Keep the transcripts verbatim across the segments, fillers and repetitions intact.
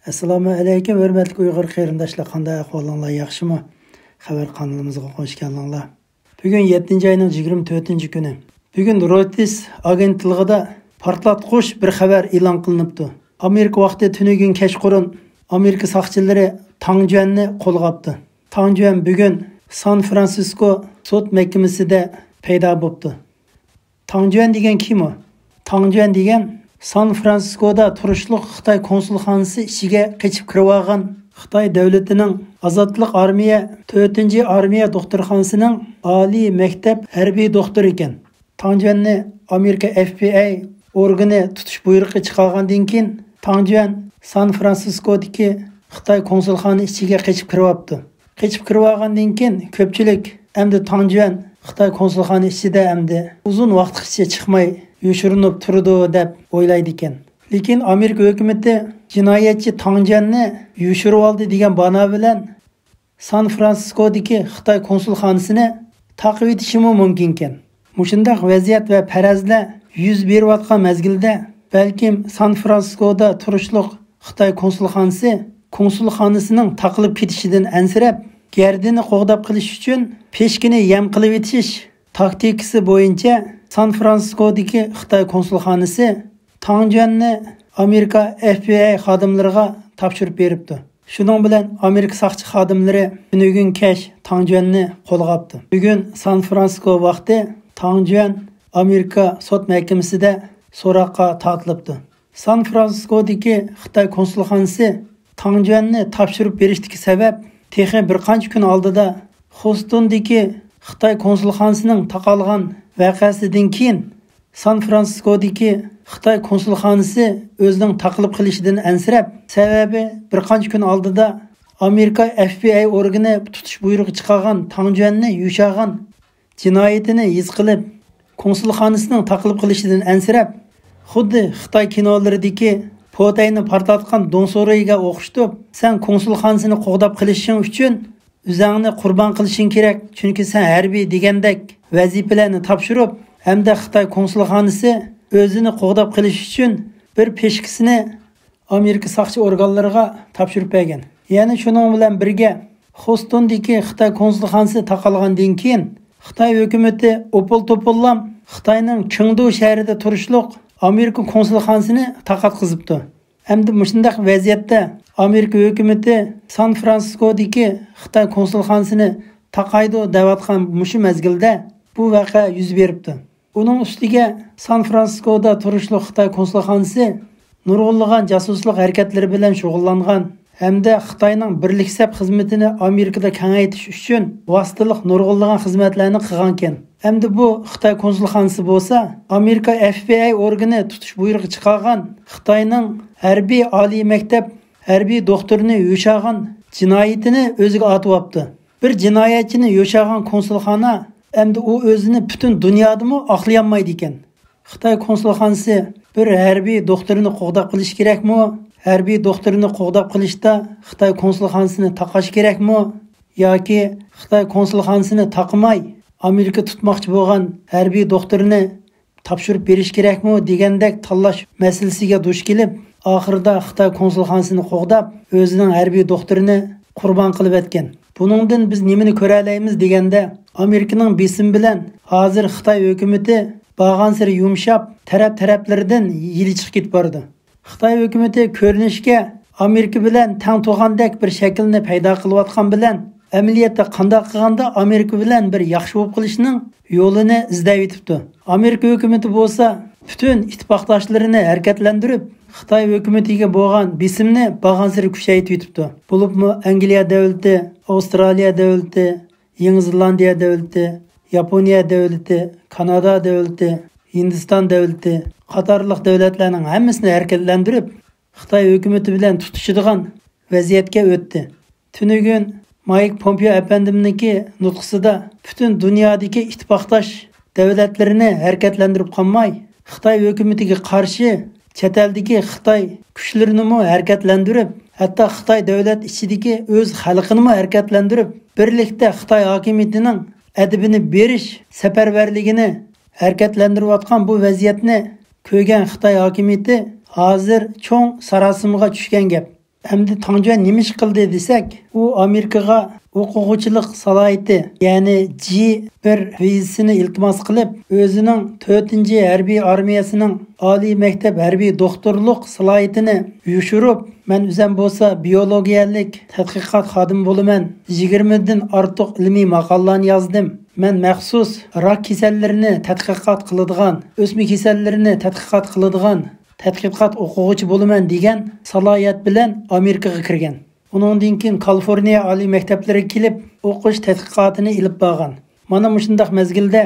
ئەسسالامۇ ئەلەيكۇم، ھۆرمەتلىك ئۇيغۇر قېرىنداشلار، قانداق ئەھۋالىڭلار، ياخشىمۇ؟ خەۋەر قانىلىمىزغا خوش كەلدىڭلار. بۈگۈن يەتتىنچى ئاينىڭ يىگىرمە تۆتىنچى كۈنى. بۈگۈن رويتېرس ئاگېنتلىقىدا پارتلاتقۇچ بىر خەۋەر ئېلان قىلىنىپتۇ. ئامېرىكا ۋاقتى تۈنۈگۈن كەچقۇرۇن ئامېرىكا ساقچىلىرى تاڭ جۈەننى قولغا ئاپتۇ. تاڭ جۈەن بۈگۈن سان فرانسىسكو سوت مەھكىمىسىدە پەيدا بوپتۇ. تاڭ جۈەن دېگەن كىم ئۇ؟ تاڭ جۈەن دېگەن سان فرانسىسكودا تۇرۇشلۇق خىتاي كونسۇلخانىسى ئىچىگە قېچىپ كىرىۋالغان خىتاي دۆلىتىنىڭ ئازادلىق ئارمىيە تۆتىنچى ئارمىيە دوختۇرخانىسىنىڭ ئالىي مەكتەپ ھەربىي دوختۇرى ئىكەن. تاڭ جۈەننى ئامېرىكا ئېف بى ئاي ئورگىنى تۇتۇش بۇيرۇقى چىقارغاندىن كېيىن، تاڭ جۈەن سان فرانسىسكودىكى خىتاي كونسۇلخانا ئىچىگە قېچىپ كىرىۋاپتۇ. قېچىپ كىرىۋالغاندىن كېيىن، كۆپچىلىك ئەمدى تاڭ جۈەن خىتاي كونسۇلخانا ئىچىدە ئەمدى ئۇزۇن ۋاقىتقىچە چىقماي يوشۇرۇنۇپ تۇرىدۇ دەپ ئويلايدىكەن. لېكىن ئامېرىكا ھۆكۈمىتى جىنايەتچى تاڭ جۈەننى يوشۇرۇۋالدى دېگەن بانا بىلەن سان فرانسىسكودىكى خىتاي كونسۇلخانىسىنى تاقىۋېتىشىمۇ مۇمكىنكەن. مۇشۇنداق ۋەزىيەت ۋە پەرەزلەر يۈز بېرىۋاتقان مەزگىلدە، بەلكىم سان فرانسىسكودا تۇرۇشلۇق خىتاي كونسۇلخانىسى كونسۇلخانىسىنىڭ تاقىلىپ كېتىشىدىن ئەنسىرەپ، گەردىنى قوغداپ قېلىش ئۈچۈن پېشكىنى يەم قىلىۋېتىش تاكتىكىسى بويىچە سان فرانسىسكودىكى خىتاي كونسۇلخانىسى تاڭ جۈەننى ئامېرىكا ئېف بى ئاي خادىملىرىغا تاپشۇرۇپ بېرىپتۇ. شۇنىڭ بىلەن ئامېرىكا ساقچى خادىملىرى تۈنۈگۈن كەچ تاڭ جۈەننى قولغا ئاپتۇ. بۈگۈن سان فرانسىسكو ۋاقتى تاڭ جۈەن ئامېرىكا سوت مەھكىمىسىدە سوراققا تارتىلىپتۇ. سان فرانسىسكودىكى خىتاي كونسۇلخانىسى تاڭ جۈەننى تاپشۇرۇپ بېرىشتىكى سەۋەب، تېخى بىر قانچە كۈن ئالدىدا خوستوندىكى خىتاي كونسۇلخانىسىنىڭ تاقالغان ۋەقەسىدىن كېيىن، سان فرانسىسكودىكى خىتاي كونسۇلخانىسى ئۆزىنىڭ تاقىلىپ قېلىشىدىن ئەنسىرەپ، سەۋەبى بىر قانچە كۈن ئالدىدا ئامېرىكا ئېف بى ئاي ئورگىنى تۇتۇش بۇيرۇقى چىقارغان تاڭ جۈەننى يوشۇرغان جىنايىتىنى ھېس قىلىپ، كونسۇلخانىسىنىڭ تاقىلىپ قېلىشىدىن ئەنسىرەپ، خۇددى خىتاي كىنولىرىدىكى پوتەينى پارتلاتقان دۇڭ سورۇيىغا ئوخشىتىپ، سەن كونسۇلخانىسىنى قوغداپ قېلىشىڭ ئۈچۈن ئۆزۈڭنى قۇربان قىلىشىڭ كېرەك، چۈنكى سەن ھەربىي دېگەندەك ۋەزىپىلەرنى تاپشۇرۇپ، ھەمدە خىتاي كونسۇلخانىسى ئۆزىنى قوغداپ قېلىش ئۈچۈن بىر پېشكىسىنى ئامېرىكا ساقچى ئورگانلىرىغا تاپشۇرۇپ بەرگەن. يەنە شۇنىڭ بىلەن بىرگە، خوستوندىكى خىتاي كونسۇلخانىسى تاقالغاندىن كېيىن، خىتاي ھۆكۈمىتى ئوپۇل-توپۇللام خىتاينىڭ چېڭدۇ شەھىرىدە تۇرۇشلۇق ئامېرىكا كونسۇلخانىسىنى تاقاتقۇزۇپتۇ. ئەمدى مۇشۇنداق ۋەزىيەتتە ئامېرىكا ھۆكۈمىتى سان فرانسىسكودىكى خىتاي كونسۇلخانىسىنى تاقايدۇ دەۋاتقان مۇشۇ مەزگىلدە بۇ ۋەقە يۈز بېرىپتۇ. ئۇنىڭ ئۈستىگە سان فرانسىسكودا تۇرۇشلۇق خىتاي كونسۇلخانىسى نۇرغۇنلىغان جاسۇسلۇق ھەرىكەتلىرى بىلەن شۇغۇللانغان ھەمدە خىتاينىڭ بىرلىك سەپ خىزمىتىنى ئامېرىكىدا كېڭەيتىش ئۈچۈن ۋاسىتىلىق نۇرغۇنلىغان خىزمەتلەرنى قىلغانىكەن. ئەمدى بۇ خىتاي كونسۇلخانىسى بولسا ئامېرىكا ئېف بى ئاي ئورگىنى تۇتۇش بۇيرۇقى چىقارغان خىتاينىڭ ھەربىي ئالىي مەكتەپ ھەربىي دوختۇرىنى يوشۇرغان جىنايىتىنى ئۆزىگە ئارتىۋاپتۇ. بىر جىنايەتچىنى يوشۇرغان كونسۇلخانا ئەمدى ئۇ ئۆزىنى پۈتۈن دۇنيادىمۇ ئاقلىيالمايدىكەن. خىتاي كونسۇلخانىسى بىر ھەربىي دوختۇرنى قوغداپ قېلىش كېرەكمۇ؟ ھەربىي دوختۇرنى قوغداپ قېلىشتا خىتاي كونسۇلخانىسىنى تاقاش كېرەكمۇ؟ ياكى خىتاي كونسۇلخانىسىنى تاقىماي، ئامېرىكا تۇتماقچى بولغان ھەربىي دوختۇرنى تاپشۇرۇپ بېرىش كېرەكمۇ دېگەندەك تاللاش مەسىلىسىگە دۇچ كېلىپ، ئاخىرىدا خىتاي كونسۇلخانىسىنى قوغداپ، ئۆزىنىڭ ھەربىي دوختۇرىنى قۇربان قىلىۋەتكەن. بۇنىڭدىن بىز نېمىنى كۆرەلەيمىز دېگەندە، ئامېرىكىنىڭ بېسىمى بىلەن ھازىر خىتاي ھۆكۈمىتى بارغانسېرى يۇمشاپ، تەرەپ-تەرەپلىرىدىن يىلى چىقىپ كېتىپ بارىدۇ. خىتاي ھۆكۈمىتى كۆرۈنۈشكە ئامېرىكا بىلەن تەڭ تۇرغاندەك بىر شەكىلنى پەيدا قىلىۋاتقان بىلەن، ئەمەلىيەتتە قانداق قىلغاندا ئامېرىكا بىلەن بىر ياخشى بولۇپ قېلىشنىڭ يولىنى ئىزدەۋېتىپتۇ. ئامېرىكا ھۆكۈمىتى بولسا پۈتۈن ئىتتىپاقداشلىرىنى ھەرىكەتلەندۈرۈپ، خىتاي ھۆكۈمىتىگە بولغان بېسىمنى بارغانسېرى كۈچەيتىۋېتىپتۇ. بولۇپمۇ ئەنگلىيە دۆلىتى، ئاۋسترالىيە دۆلىتى، يېڭى زېلاندىيە دۆلىتى، ياپونىيە دۆلىتى، كانادا دۆلىتى، ھىندىستان دۆلىتى قاتارلىق دۆلەتلەرنىڭ ھەممىسىنى ھەرىكەتلەندۈرۈپ، خىتاي ھۆكۈمىتى بىلەن تۇتىشىدىغان ۋەزىيەتكە ئۆتتى. تۈنۈگۈن مايك پومپېئو ئەپەندىمنىڭكى نۇتقىسىدا پۈتۈن دۇنيادىكى ئىتتىپاقداش دۆلەتلىرىنى ھەرىكەتلەندۈرۈپ قالماي، خىتاي ھۆكۈمىتىگە قارشى چەت ئەلدىكى خىتاي كۈچلىرىنىمۇ ھەرىكەتلەندۈرۈپ، ھەتتا خىتاي دۆلەت ئىچىدىكى ئۆز خەلقىنىمۇ ھەرىكەتلەندۈرۈپ، بىرلىكتە خىتاي ھاكىمىيىتىنىڭ ئەدىپىنى بېرىش سەپەرۋەرلىكىنى ھەرىكەتلەندۈرۈۋاتقان بۇ ۋەزىيەتنى كۆرگەن خىتاي ھاكىمىيىتى ھازىر چوڭ ساراسىمىغا چۈشكەن گەپ. ئەمدى تاڭجۈەن نېمە ئىش قىلدى دېسەك، ئۇ ئامېرىكىغا ئوقۇغۇچىلىق سالاھىيىتى، يەنى جى بىر ۋىزىسىنى ئىلتىماس قىلىپ، ئۆزىنىڭ تۆتىنچى ھەربىي ئارمىيەسىنىڭ ئالىي مەكتەپ ھەربىي دوختۇرلۇق سالاھىيىتىنى يوشۇرۇپ، مەن ئۆزۈم بولسا بىيولوگىيەلىك تەتقىقات خادىمى بولىمەن، يىگىرمىدىن ئارتۇق ئىلمىي ماقالىلەرنى يازدىم. مەن مەخسۇس راك كېسەللىرىنى تەتقىقات قىلىدىغان، ئۆسمە كېسەللىرىنى تەتقىقات قىلىدىغان تەتقىقات ئوقۇغۇچى بولىمەن دېگەن سالاھىيەت بىلەن ئامېرىكىغا كىرگەن. ئۇنىڭدىن كېيىن كالىفورنىيە ئالىي مەكتەپلىرىگە كېلىپ ئوقۇش تەتقىقاتىنى ئېلىپ بارغان. مانا مۇشۇنداق مەزگىلدە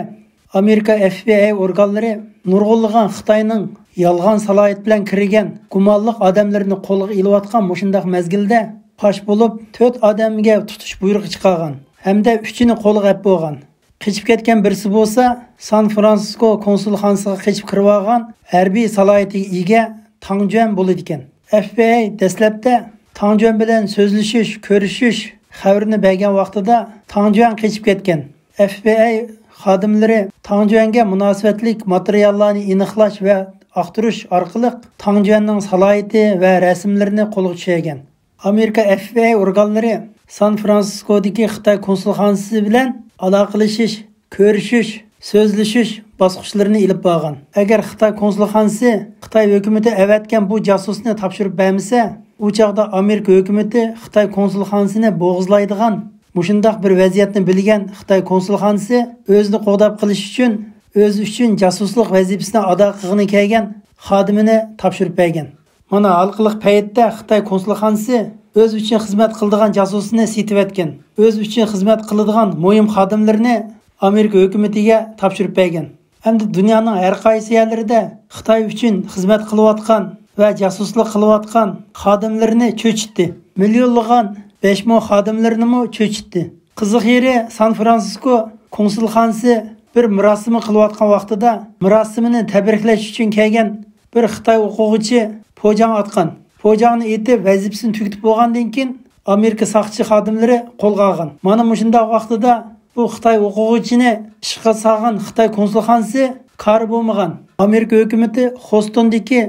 ئامېرىكا ئەف بى ئاي ئورگانلىرى نۇرغۇنلىغان خىتاينىڭ يالغان سالاھىيەت بىلەن كىرگەن گۇمانلىق ئادەملىرىنى قولغا ئېلىۋاتقان مۇشۇنداق مەزگىلدە پاش بولۇپ، تۆت ئادەمگە تۇتۇش بۇيرۇقى چىقارغان ھەمدە ئۈچىنى قولغا ئېلىپ بولغان. قېچىپ كەتكەن بىرسى بولسا سان فرانسىسكو كونسۇلخانىسىغا قېچىپ كىرىۋالغان ھەربىي سالاھىيىتىگە ئىگە تاڭ جۈەن بولىدىكەن. ئەف بى ئاي دەسلەپتە تاڭ جۈەن بىلەن سۆزلىشىش، كۆرۈشۈش خەۋىرىنى بەرگەن ۋاقتىدا تاڭ جۈەن قېچىپ كەتكەن. ئەف بى ئاي خادىملىرى تاڭ جۈەنگە مۇناسىۋەتلىك ماتېرىياللارنى ئېنىقلاش ۋە ئاختۇرۇش ئارقىلىق تاڭ جۈەننىڭ سالاھىيىتى ۋە رەسىملىرىنى قولغا چۈشۈرگەن. ئامېرىكا ئەف بى ئاي ئورگانلىرى سان فرانسىسكودىكى خىتاي كونسۇلخانىسى بىلەن ئالاقىلىشىش، كۆرۈشۈش، سۆزلىشىش باسقۇچلىرىنى ئېلىپ بارغان. ئەگەر خىتاي كونسۇلخانىسى خىتاي ھۆكۈمىتى ئەۋەتكەن بۇ جاسۇسنى تاپشۇرۇپ بەرمىسە، ئۇ چاغدا ئامېرىكا ھۆكۈمىتى خىتاي كونسۇلخانىسىنى بوغۇزلايدىغان مۇشۇنداق بىر ۋەزىيەتنى بىلگەن خىتاي كونسۇلخانىسى ئۆزىنى قوغداپ قېلىش ئۈچۈن، ئۆزى ئۈچۈن جاسۇسلۇق ۋەزىپىسىنى ئادا قىلغىنى كەلگەن خادىمىنى تاپشۇرۇپ بەرگەن. مانا ھالقىلىق پەيتتە خىتاي كونسۇلخانىسى ئۆز ئۈچۈن خىزمەت قىلىدىغان جاسۇسنى سېتىۋەتكەن. ئۆز ئۈچۈن خىزمەت قىلىدىغان مۇھىم خادىملىرىنى ئامېرىكا ھۆكۈمىتىگە تاپشۇرۇپ بەرگەن. ئەمدى دۇنيانىڭ ھەر قايسى يەرلىرىدە خىتاي ئۈچۈن خىزمەت قىلىۋاتقان ۋە جاسۇسلۇق قىلىۋاتقان خادىملىرىنى چۆچۈتتى. مىليونلىغان بەش مو خادىملىرىنىمۇ چۆچۈتتى. قىزىق يېرى، سان فرانسىسكو كونسۇلخانىسى بىر مۇراسىمى قىلىۋاتقان ۋاقتىدا مۇراسىمىنى تەبرىكلەش ئۈچۈن كەلگەن بىر خىتاي ئوقۇغۇچى پوجاڭ ئاتقان. پوجاڭنى ئېتىپ، ۋەزىپىسىنى تۈگىتىپ بولغاندىن كېيىن، ئامېرىكا ساقچى خادىملىرى قولغا ئالغان. مانا مۇشۇنداق ۋاقتىدا بۇ خىتاي ئوقۇغۇچىنى ئىشقا سالغان خىتاي كونسۇلخانىسى كارى بولمىغان. ئامېرىكا ھۆكۈمىتى خوستوندىكى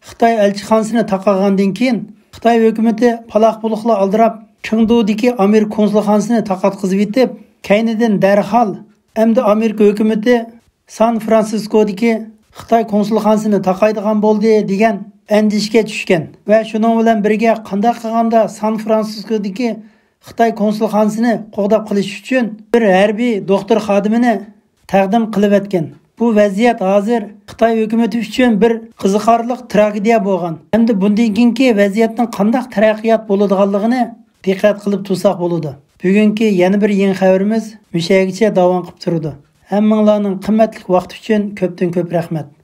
خىتاي ئەلچىخانىسىنى تاقالغاندىن كېيىن، خىتاي ھۆكۈمىتى پالاق-پۇلۇقلا ئالدىراپ، چېڭدۇدىكى ئامېرىكا كونسۇلخانىسىنى تاقاتقۇزۇۋېتىپ، كەينىدىن دەرھال ئەمدى ئامېرىكا ھۆكۈمىتى سان فرانسىسكودىكى خىتاي كونسۇلخانىسىنى تاقايدىغان بولدى دېگەن ئەندىشىگە چۈشكەن ۋە شۇنىڭ بىلەن بىرگە قانداق قىلغاندا سان فرانسىسكودىكى خىتاي كونسۇلخانىسىنى قوغداپ قېلىش ئۈچۈن بىر ھەربىي دوختۇر خادىمىنى تەقدىم قىلىۋەتكەن. بۇ ۋەزىيەت ھازىر خىتاي ھۆكۈمىتى ئۈچۈن بىر قىزىقارلىق تراگېدىيە بولغان ھەمدە بۇندىن كېيىنكى ۋەزىيەتنىڭ قانداق تەرەققىيات بولىدىغانلىقىنى دىققەت قىلىپ تۇرساق بولىدۇ. بۈگۈنكى يەنە بىر يېڭى خەۋىرىمىز مۇشۇ يەرگىچە داۋام قىلىپ تۇرىدۇ. ھەممىڭلارنىڭ قىممەتلىك ۋاقتى ئۈچۈن كۆپتىن كۆپ رەھمەت.